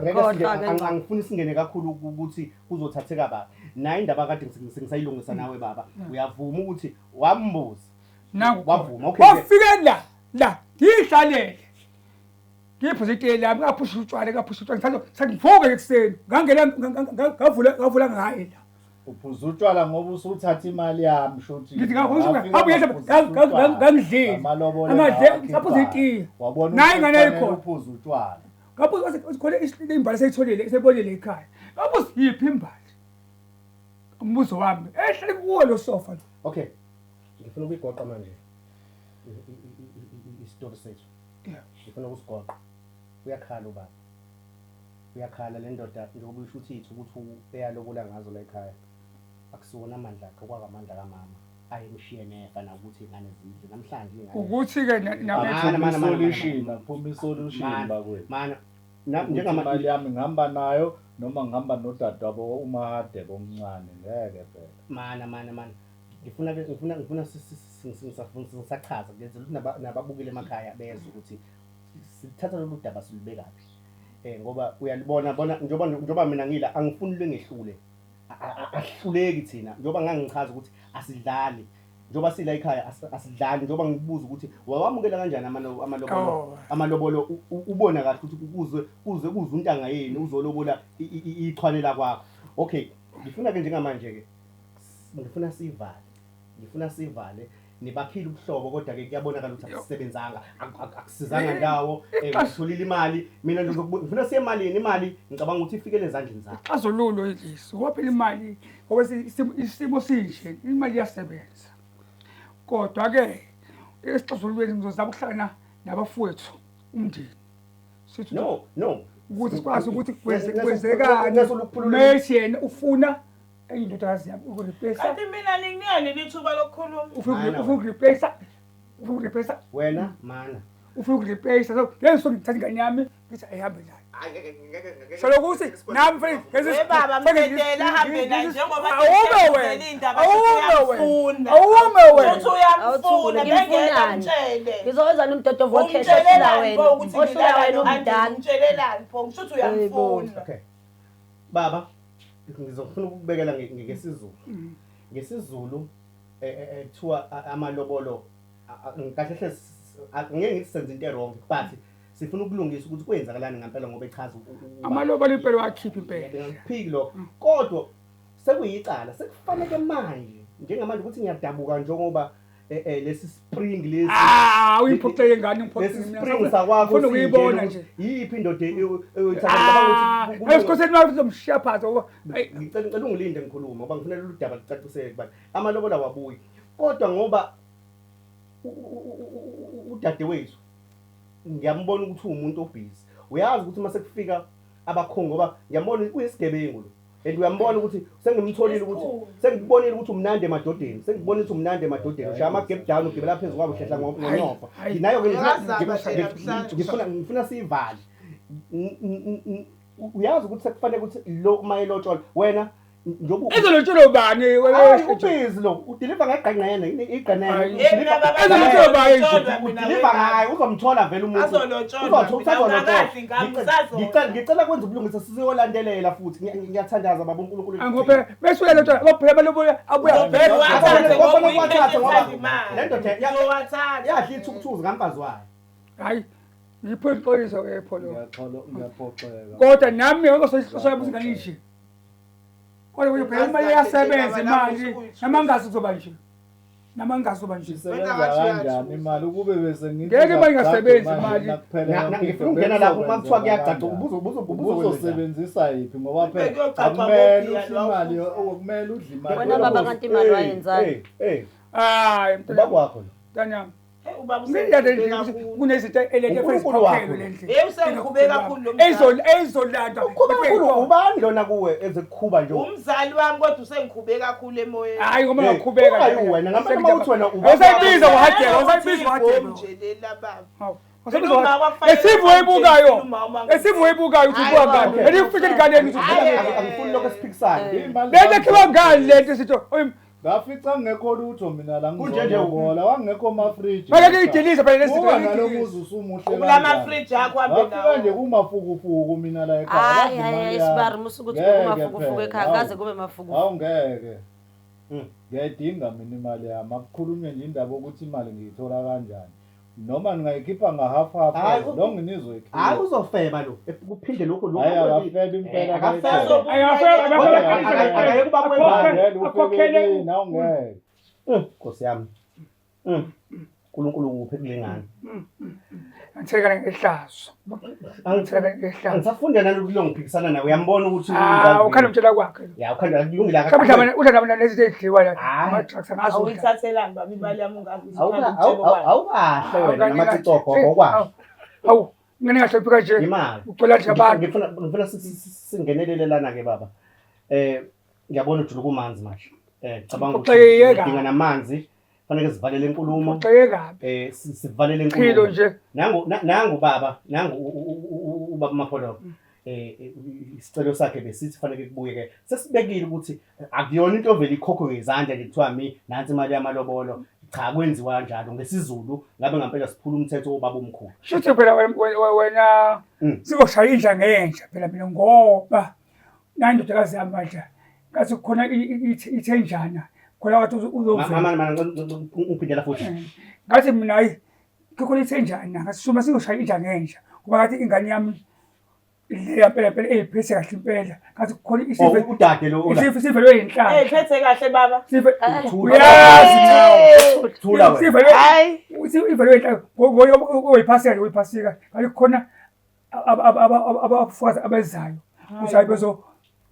Ngeke angifuni singene kakhulu ukuthi kuzothatheka baba. Nayo indaba kade ngisayilungisa nawe baba. Uyavuma ukuthi wambuza. Nangu wavuma. Okay. Wafika la ngihlalele. Ngiphuza itiye lami ngaphusha utshwala ngithatha sengivuka ekuseni. Ngangena ngavula ngaye la. Uphuza utshwala ngoba usuthatha imali yami shuthi. Ngithi ngangidlile. Amadle saphuza itiye. Wabona nayi ingane ayikhona uphuza utshwala. Ngabuza khona imbali seyitholile sebonile ekhaya. Ngabuza yiphi imbali? Umbuzo wami ehlele kuwo lo sofa lo. Okay. Ngifuna ukuyigoqa manje. Isitori sethu. Ngifuna ukusigoqa. Uyakhala ubaba. Uyakhala le ndoda njengoba usho ukuthi ithi ukuthi eyalobola ngazo la ekhaya. Akusiwona amandla akhe kwakamandla kamama. Ayemshiye nefa nakuthi ingane zidle namhlanje ingane. Ukuthi ke solution aphuma solution bakwethu. Mana njengamali yami ngihamba nayo noma ngihamba nodadewabo uMahadebe omncane ngeke phela. Mana ngifuna sisachaza ngenzela ukuthi nababukile emakhaya bezwe ukuthi sithatha lolu daba silubekaphi. Ngoba uyalibona bona njengoba mina ngila angifuni lengehlule. Ahluleki thina njengoba ngangichaza ukuthi asidlali njengoba sila ekhaya asidlali njengoba ngibuza ukuthi wawamukela kanjani amalobolo ubona kahle ukuthi kuze untanga yini uzolobola ichwalela kwakho. Okay, ngifuna ke njengamanje ke ngifuna sivale nibakhile ubuhlobo kodwa ke kuyabonakala ukuthi akusebenzanga akusizanga ndawo ngitholile imali mina nje ngifuna siye emalini imali ngicabanga ukuthi ifikele ezandleni zakho. Ixazululo ilisi ngoba phela imali ngoba isimo sinje imali iyasebenza. Kodwa ke esixazululweni ngizozama ukuhlangana nabafowethu umndeni. Sithi no ukuthi sikwazi ukuthi kwenzekani. Messi yena ufuna indodakazi yami ukureplace. Kanti mina ninginike lithuba lokukhuluma. Ufuna ukureplace. Ufuna ukureplace wena mana. Ufuna ukureplace so leso ngithatha ingane yami ngithi ayihambe nayo. So lokuthi nami mfethu baba mdedela ahambe naye njengoba indaba awume wena. Uthi uyamfuna bengeke mtshele. Ngizokwenza nomdodovu wakhe ohlula wena. Ohlula wena umdala. Umtshelelani pho ngisho uthi uyamfuna. Okay. Baba ngizofuna ukubekela ngesiZulu. NgesiZulu kuthiwa amalobolo kahle hle ngeke ngithi senze into wrong but sifuna ukulungisa ukuthi kwenzakalani ngempela ngoba echaza amalobolo impela wakhipha impela. Ngiphiki lokho. Kodwa Sekuyicala, sekufanele manje njengamanje ukuthi ngiyadabuka njengoba lesi spring lesi. Ah, uyiphoxeke ngani ngiphoxeke Lesi mina. spring sakwakho Ngifuna ukuyibona sinjena nje. ukuthi Yiphi indoda oyithatha Ah, ukuthi esikhosini wakho uzomshiya phansi ngoba ayi, ngicela ungilinde ngikhuluma ngoba ngifuna lolu daba lucaciseke kubantu. Amalobola wabuyi. Kodwa ngoba udadewethu ngiyambona ukuthi uwumuntu obhizi. Uyazi ukuthi mase kufika abakhongi ngoba ngiyambona uyisigebengu lo. And uyambona ukuthi sengimtholile ukuthi sengikubonile ukuthi umnandi emadodeni. Sengikubonile ukuthi umnandi emadodeni. Ushaya ama gap down ugibela phezu kwabo uhlehla ngonyofa. Hayi. Nayo ke Ngazama nje namhlanje. ngifuna siyivale. Uyazi ukuthi sekufanele ukuthi lo uma elotshola wena njengoba ezolotsholo bani Hayi ubhizi lo udeliver ngegqanqene igqanene Hayi. Yey, mina baba, Ezolotsholo bani nje? ngizolotsholwa mina udeliver wena. ngayo uzomthola vele umuntu Azolotsholwa Uzothola, mina, ungakazi ngami, Ngicela- usazolwa. ngicela kwenza ubulungisa sizolandelela futhi ngiyathandaza baba uNkulunkulu Angobe bese uyalotsholo baphela balobola abuya Uzovele bheka. uwathathe ngoba Kufanele uwathathe ngoba uyiphethe imali. le ndoda Uzowathatha. yadla ithukuthuzi ngamfazi wayo. Hayi, yipho iqiniso ke pho lo. Ngiyaphoxeka. Kodwa nami ngeke soyabuza ingane nje. Kodwa uyophela imali iyasebenza imali noma ngazi kuzoba nje. Noma ngazi kuzoba nje. Isebenza kanjani imali ukube bese ngithi Ngeke imali ingasebenzi manje imali. nakuphela yonke Ngifuna into, ukungena lapho uma kuthiwa bekuzokwenzeka kuyacaca kanjani? ubuzo Ubuzosebenzisa yiphi ngoba phela Bekuyocaca akumele ngobhiya udle lo imali okumele udle imali. Wena baba kanti imali wayenzani? Eh, Hayi, ubaba wakho lo. mntanami. Hey, ubaba Ngiyade usengikhube nje ukuthi kakhulu. kunezinto elethe uNkulunkulu wakho. le ndlela. Hey, usengikhube kakhulu lo mzali. Ezolandwa. Ukhuba kakhulu ubani lona kuwe ezekukhuba nje? Umzali wami kodwa usengikhube kakhulu emoyeni. Hayi ngoba Hey, ngakhubeka. ungayi wena, ngempela uma uthi wena uba- Awusayibiza ngohadebe, awusayibiza ngohadebe. Nje lela baba. Hawu. Mina uma kwakufanele Esivu oyibukayo. Uma uma- Esivu oyibukayo uthi ubuka ngani? Okay. Elikufihla enganeni uthi ubuka Hayi. ngani? Angifuni lokho esiphikisana. Imali Lento ekhiwa ngani lento sithi oyi Ngafica ngekho lutho mina la Kunje nje ngizolobola wangekho amafriji. Make kuyidilize phela lesi Buka nalo muzi usumuhle Kula kanjani. mafriji akho ahambe Ngafika nje nawo. kumafukufuku mina la ekhaya. Hayi Wadla hayi imali sibari yami. musuku ukuthi Ngeke kumafukufuku phela, ekhaya hawu. kaze kube mafukufuku. Hawu ngeke. Mm. Ngiyayidinga mina imali yami. Akukhulunywe nje indaba yokuthi imali ngiyithola kanjani. Noma ningayikhipha nga-half half Hayi, lo nginizoyikhipha. Hayi uzofeba lo. Kuphinde lokho lokho. Hayi akafebi impela. Akafebe. Akayeke nawu ngeke. Nkosi yami. uNkulunkulu uphe kule ngane. Ngithelekana ngehlazo. Ngithelekana ngehlazo. Angisafunda nalokhu ngiphikisana nawe. Uyambona ukuthi Ah, ukhanda umtshela kwakhe. Ya ukhanda kulungile Mhlawumbe udla udla nabana lezi ezidliwa la. Hayi. Ama-drugs angazi udla. Awuyithathelani baba imali yami ungazi. Awukahle wena namacicoko okwahle. Hawu, ngene ngahluphi kanje. Imali. Ucela nje abantu. Ngifuna singenelele lana ke baba. Ngiyabona ujuluka kumanzi manje. Cabanga ukuthi Uphoxeke kabi. udinga namanzi. Fanele sivalele inkulumo. Uxeke kabi. Sivalele Chilo inkulumo. nje. Nangu baba, nangu ubaba Mapholoba. Isicelo sakhe besithi fanele kubuye ke. Sesibekile ukuthi akuyona into ovela ikhokhwe ngezandla nje kuthiwa mi nansi imali yamalobolo. Cha kwenziwa kanjalo ngesiZulu ngabe ngempela siphula umthetho wobaba omkhulu. Shuthi phela wena sizoshaya inja ngenja phela mina ngoba nandodakazi yami manje ngathi khona ithenjana khona wathi uzovela. Mama mana ngiphindela futhi. Ngathi mina hayi kukhona ithenjana ngathi suma sizoshaya inja ngenja ngoba ngathi ingane yami leya mpela mpela eyiphethe kahle impela ngathi kukhona Oh udade lo ola. isivelwe yinhlanhla. Eh, phethe kahle baba. Uyazi nawe. Thula wena. Sivelwe Hayi. ivelwe yinhlanhla ngoyiphasika uyiphasika ngathi kukhona abafukazi abezayo ukuthi hayi bezo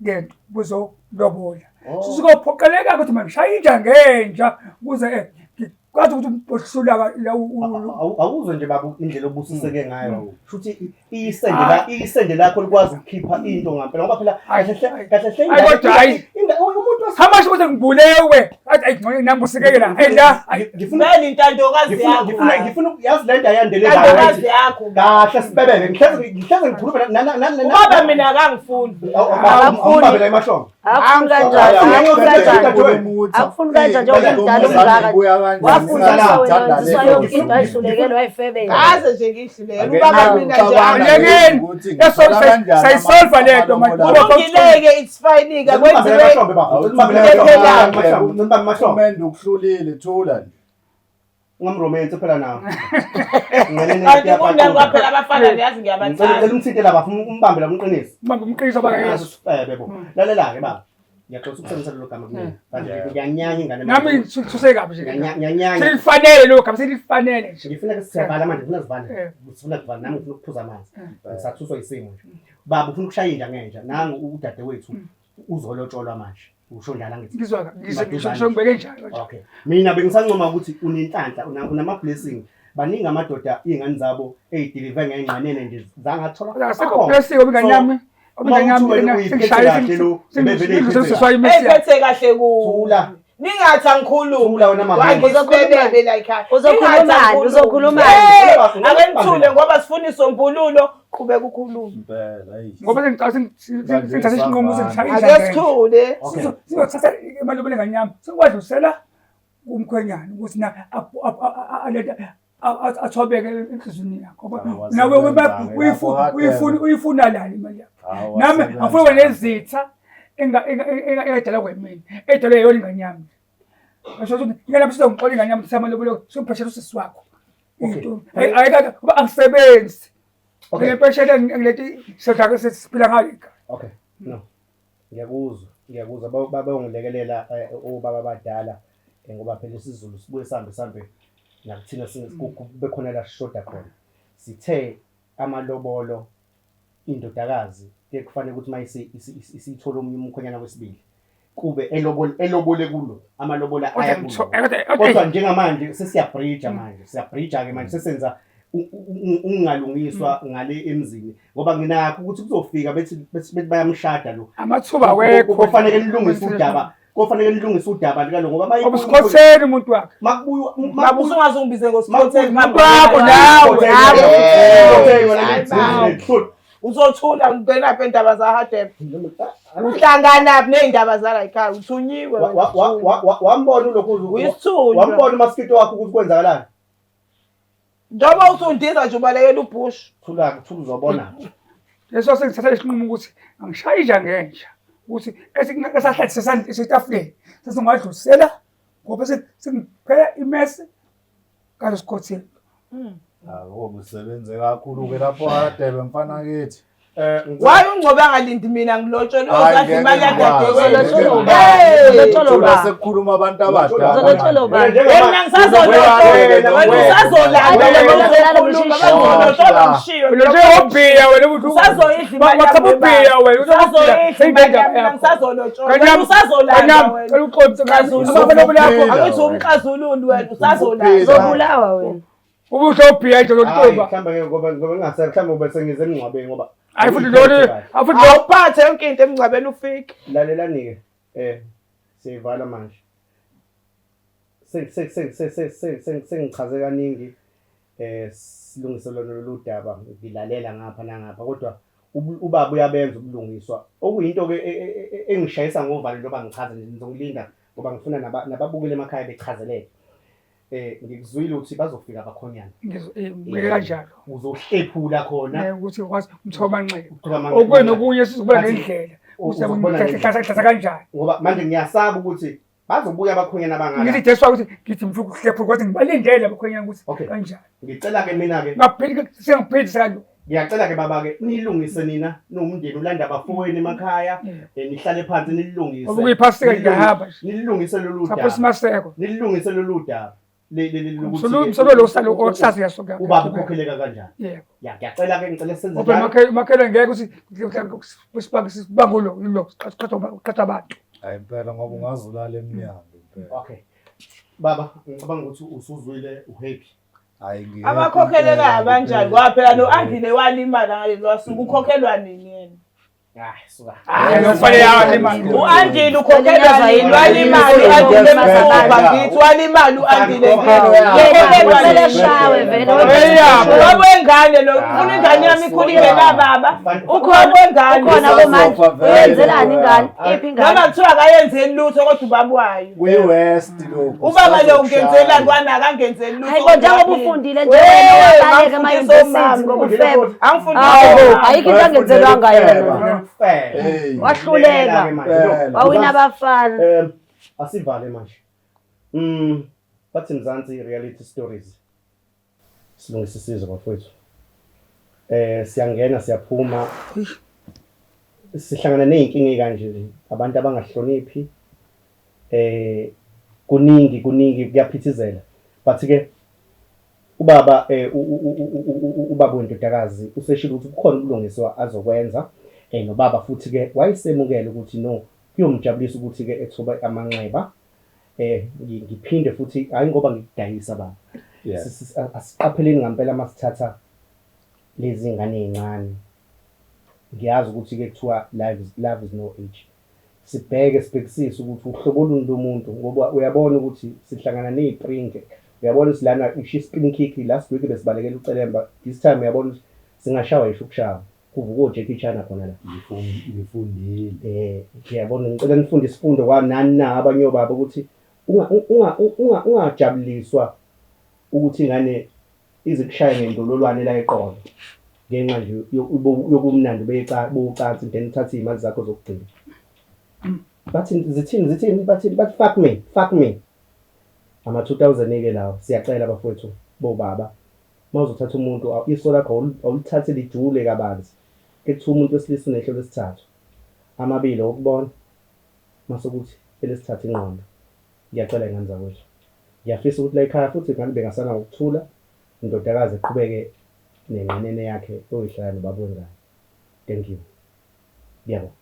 ngento bezolobola. Sizophoqeleka ukuthi manje inja ngenja ukuze ngikwazi ukuthi uhlulaka la Awuzwe nje baba indlela obusiseke ngayo. Shuthi isende lakho likwazi ukukhipha into ngempela ngoba phela kahle kahle Hayi, kodwa hayi. umuntu How much ukuthi ngibulewe athi ayi ngcono nami usikeke la hey la ngifuna Vele intandokazi yakho. ngifuna yazi le nto ayandele Intandokazi yakho. kahle sibebeke ngihleze ngikhuluma na Ubaba mina akangifuni. awumbabela emashongo. Akufuni kanjani? Akufuni kanjani njengoba umdala umngaka. Wafundiswa wena wenziswa yonke into ayihlulekele wayifebela. Ngaze nje ngihluleke. Ubaba mina nje Yekeni. Sayisolva lento manje. Kulungile-ke it's fine ke kwenziwe Emashongo baba. Umbabela emashongo. Umendo ukuhlulile thula nje. Ungamromansi phela nawe. Kanti kunani kwaphela abafana niyazi Ngicela ngiyabathanda. umthinte lapha umbambe la umqinise. Ubambe umqinise baba yesu. Bebo. Lalela ke baba. Ngiyaxolisa ukusebenzisa lelo gama kumina. Manje ngiyanyanya ingane. Nami ngithuse kabi nje. Ngiyanyanya. Selifanele lo gama selifanele nje. Ngifuna ke siyavala manje ngifuna sivale. Sifuna kuvala nami ngifuna ukuphuza amanzi. Ngisathuswa isimo nje. Baba ufuna ukushaya inja ngenja. Nangu udadewethu uzolotsholwa manje. Usho njalo angithi. Ngizwa ngisho ngibeke njalo nje. Okay. Mina bengisancoma ukuthi unenhlanhla unama blessing. Baningi amadoda iy'ngane zabo ey'dilive ngengqanene nje zangathola. Asekho blessing obingane yami. Obingane yami sengishaya sengishaya imesi. Eyiphethe kahle ku. Thula. Ningathi angikhulumi. Thula wena mama. Wangisibebebe la ekhaya. Uzokhulumani? Uzokhulumani? Ake ngithule ngoba sifuna isombululo, qhubeka ukhulume. Impela, eyi. Ngoba sengicala sengithatha isinqumo sengishaya inja. Ake sithule. Okay. Sizothatha imali ngane yami. Sokwadlulisela kumkhwenyana ukuthi na athobeke enhliziyweni yakho. Ngoba nawe uyifuna lani imali yakho. Nami angifuni ukuba nezitha engadalwa kwemina, edalwe yiyona ingane yami. Ngisho ukuthi ingane yami sizongixola ingane yami samalobolo sokupheshela usisi wakho. Into ayikake kuba angisebenzi. Okay. Ngempeshela ngileti sodla sesiphila ngayo ekhaya. Okay. No. Ngiyakuzwa, ngiyakuzwa bayongilekelela obaba abadala ngoba phela isiZulu sibuye sihambe sihambe nakuthina kube khona la sishoda khona. Sithe amalobolo indodakazi kuye kufanele ukuthi uma isithola omunye umkhwenyana wesibili kube elobole kulo amalobolo aya kulo. Kodwa njengamanje sesiyabhrija manje, siyabhrija-ke manje sesenza ungalungiswa ngale emzini ngoba nginakho ukuthi kuzofika bethi bethi bayamshada lo. Amathuba awekho. Kufanele nilungise udaba. Kufanele nilungise udaba likalo ngoba maye Obusikhotheni umuntu wakhe. Makubuya Baba usungaze ungibize ngosikhotheni Wakho nawe. Uzothula ngingenaphi endaba zaHadebe. Uhlanganaphi ney'ndaba zala ekhaya uthunyiwe. Wambona ulokhu Uyisithunywa. Wambona umaskito wakho ukuthi kwenzakalani. Njengoba usundiza nje ubalekela uBush. Thula thula uzobona. Leso sengithatha isinqumo ukuthi angishayi inja ngenja. Ukuthi esahlali esetafuleni sesingadlulisela ngoba sengiphela imesi kalosikhotheni. Hawu usebenze kakhulu ke lapho Hadebe mfana kithi. Why ungcobe angalindi mina ngilotsholwe Hayi, uzadla imali ngeke yadadewethu. ngikwazi. Hey! Uzolotsholwa Thula ubani? sekukhuluma abantu abadala. Uzolotsholwa ubani? Wena ngisazolotsholwa, wena usazolanda Hayi, uzokhuluma bazolotsholwa ngishiwe. Ulotshe ubhiya wena uthi Usazoyidla imali Wathaba yami ubhiya wena Usazoyidla imali yami mina ngisazolotsholwa. Wena usazolanda wena. Cela uxolise Xazulula. amalobolo yakho. Angithi umxazululi wena usazolanda. Uzobulawa wena. Ubuhle ubhiya nje Hayi lokuba. mhlawumbe ke ngoba ngoba ngingasekho mhlawumbe ngoba sengize emngcwabeni ngoba Hayi futhi lona afuthi lo Awuphathe yonke into emngcwabeni ufike. Lalelani ke siyivala manje. Sengichaze kaningi silungise lona lolu daba ngilalela ngapha nangapha kodwa ubaba uyabenza ubulungiswa okuyinto ke engishayisa ngovalo njengoba ngichaza nje ngizongilinda ngoba ngifuna nababukeli emakhaya bechazeleke. Ngikuzwile ukuthi bazofika abakhonyana. Ngizwe kanjalo. Uzohlephula khona. Ukuthi ukwazi umthoba amanxeba. Uthoba amanxeba. Okunye nokunye sizokubona ngendlela. Uzokubona ngendlela. Uhlahla kanjani. Ngoba manje ngiyasaba ukuthi bazobuya abakhonyana abangaka. Ngithi that's why ukuthi ngithi ngifuna ukuhlephula kodwa ngibalindele abakhonyana ukuthi Okay. kanjani. Ngicela ke mina ke Ngapheli sengipheli salo. Ngiyacela ke baba ke nilungise nina nomndeni ulanda abafowenu emakhaya nihlale phansi nilungise. Ngoba kuyiphasika ngiyahamba nje. Nilungise lolu daba. Sapho simaseko. Nilungise lolu daba. Umsolo lo usalo okusasa yasuka. Ubaba ukhokheleka kanjani? Yebo. Ya ngiyacela ke ngicela senze Ngoba makhelo ngeke ukuthi sibanga sibangulo lo siqhatha abantu. Hayi impela ngoba ungazulala emnyango impela. Okay. Baba ngicabanga ukuthi usuzwile uhappy. Hayi ngihappy Abakhokheleka impela, abanjani impela. ngoba phela lo Andile walimala ngalelo suku ukhokhelwa nini yena? Hayi suka. Hayi nokufanele yalimala. U-Andile ukhokhelwa nini? Walimala u-Andile emsuba ngithi walimala u-Andile. Kumele shawe vele. Ubaba wengane lo ufuna ingane yami ikhule ingenababa. Ubaba wengane. Ukhona komanje. Uyenzelani ingane? Iphi ingane? Noma kuthiwa akayenzeli lutho kodwa ubaba wayo. Kuyi-West lokhu. Ubaba lo ungenzelani kwana akangenzeli lutho. Hayi bo njengoba ufundile nje wena wabaleka ema-university ngoba ufeba. Angifundise Hawu umama. ayikho into angenzelwanga yona. Hey. Wahluleka. Wawina abafana. Asivale manje. Bathi Mzansi reality stories. Silungise isizwe bafowethu. Siyangena siyaphuma. Sihlangana nezinkinga ezikanje nje, abantu abangahloniphi, kuningi kuningi kuyaphithizela, but ke ubaba, ubaba wendodakazi useshilo ukuthi kukhona ubulungiswa azokwenza, nobaba futhi ke wayesemukela ukuthi no, kuyomjabulisa ukuthi ke ethobe amanxeba. Ngiphinde futhi, hayi ngoba ngikudayisa baba, asiqapheleni ngampela masithatha lezi ngane ezincane. Ngiyazi ukuthi ke kuthiwa love is no age. Sibheke, sibhekisise ukuthi uhlobo oluni lomuntu, ngoba uyabona ukuthi sihlangana ney'pringi, uyabona ukuthi lana isho i-spin kick. Last week besibalekela ucelemba, this time uyabona ukuthi singashawa yisho ukushawa, kuvuka o-Jackie Chan khona la. Ngifundile. Ngiyabona, ngicela nifunde isifundo kwanani na abanye obaba ukuthi ungajabuliswa ukuthi ingane ize kushaye ngendololwane la eqolo ngenxa nje yokumnandi bocansi, then uthathe iy'mali zakho zokugcina. Bathi zithini, zithini, bathini, bathi fuck me, fuck me, ama-2000 ke lawo. Siyacela bafowethu bobaba, uma uzothatha umuntu, iso lakho awulithathe lijule kabanzi. Ke kuthiwa umuntu wesilisa unehlo lesithathu, amabili okubona, mase kuthi elesithathu ingqondo. Ngiyacela ingane zakwethu, ngiyafisa ukuthi la ekhaya futhi ingane bengasala ngokuthula, indodakazi iqhubeke nenqanene yakhe oyihlala nobaba wengane. Thank you, ngiyabonga.